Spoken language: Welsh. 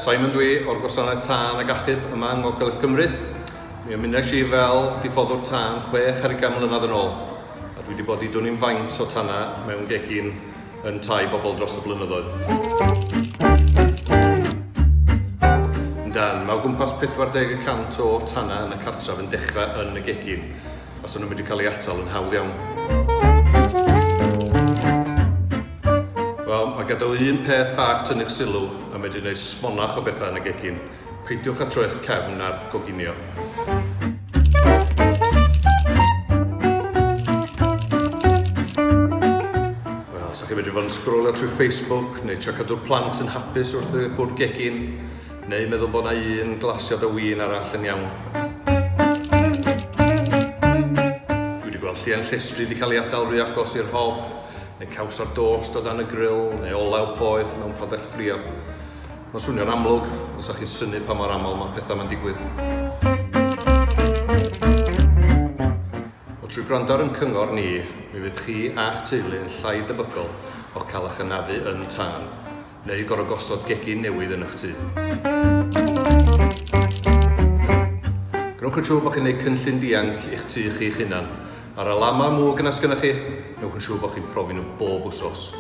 Simon dwi o'r Gwasanaeth Tân ac Achub yma yng Ngogledd Cymru. Mi ymunais i fel diffoddwr tân 60 mlynedd yn ôl, a dwi wedi bod i dwn i'm faint o tanau mewn gegin yn tai bobl dros y blynyddoedd. Yndan, mae o gwmpas 40 y cant o tanau yn y cartref yn dechrau yn y gegin, a 'sa nhw'n medru cael ei atal yn hawdd iawn. Wel, mae gadael un peth bach tynnu'ch sylw yn medru gwneud smonach o bethau yn y gegin. Peidiwch â troi'ch cefn ar goginio. Wel, sa chi'n medru fod yn sgrolio trwy Facebook, neu trio cadw'r plant yn hapus wrth y bwrdd gegin, neu meddwl bod 'na un glasiad o win arall yn iawn. Dwi wedi gweld lliain llestri wedi cael ei adael rhy agos i'r hob, neu caws ar dost o dan y grill, neu olew poeth mewn padell ffrio. Mae'n swnio'n amlwg, ond sa chi'n synnu pa mor aml mae pethau 'ma'n digwydd. Wel, trwy gwrando ar ein cyngor ni, mi fydd chi a'ch teulu yn llai debygol o'ch cael eich anafu yn tân, neu gorfod gosod gegin newydd yn eich tŷ. Gwnewch yn siŵr bod chi'n gwneud cynllun dianc i'ch tŷ chi'ch hunan. A'r alamau mwg yna sgynnoch chi, gwnewch yn siŵr bod chi'n profi nhw bob wsos.